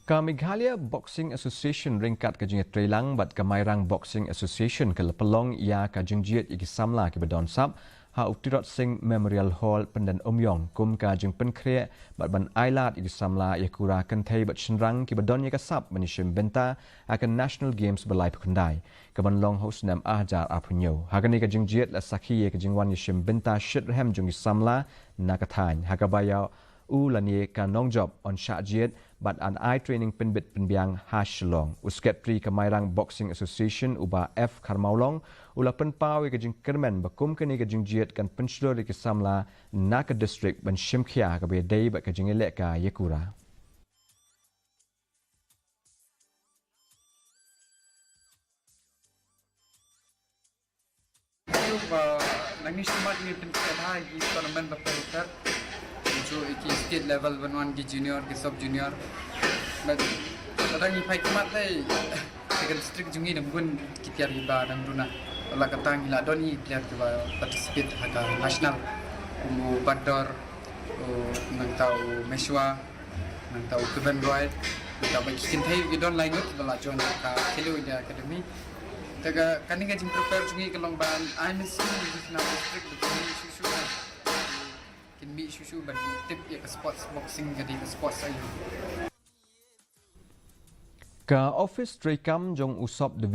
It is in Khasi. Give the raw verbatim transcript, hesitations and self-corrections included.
Ka Meghalaya Boxing Association ryngkat ka jingïatreilang bad ka Mairang Boxing Association ka la pynlong ïa ka jingjied ïa ki samla kiba don sap ha u Tirot Sing Memorial Hall, Pyndenumïong, kum ka jingpynkhreh bad ban ailad ïa ki samla ïa kura kynthei bad shynrang kiba don ïa ka sap ban ïashim bynta ha ka National Games ba laiphew khyndai, kaban long ha u snem ar hajar arphew hynñiew. Ha kane ka jingjied la sakhi ïa ka jingwan ïashim bynta shitrhem jong ki samla na ka thaiñ, ha kaba ïa u lane ka nongjop yn shah jied bad yn ai training pynbit pynbiang ha Shillong. U Secretary ka Mairang Boxing Association, u Bah F Kharmawlong, u la pynpaw ïa ka jingkyrmen ba kum kane ka jingjied kan pynshlur ïa ki samla na ka district ban shim khia ha kaba ïadei bad ka jingïalehkai ïa kura. Ba nang ngi smat ngi pynkhih ha ki tournament bapher bapher. Ju ki state level ban wan ki junior, ki sub junior. Bad lada ngi phai khmat te, te ka district jong ngi dang bun ki player kiba dang duna. La kata ngi la don ki player kiba participate ha ka national. Kum u Bador, u nangta u Meshwa, nangta u Kevin Roy, nangta ba ki kynthei ki don lai ngut ba la join ka Khelo India Academy. Te ka kane ka jingprepare jong ngi ka long ban ai mynsiem ïa ki khynnah district ba kin mih shuh shuh, kin mih shuh shuh ban tip ïa ka sports boxing ka dei ka sports aïu. Ka office treikam jong u sub division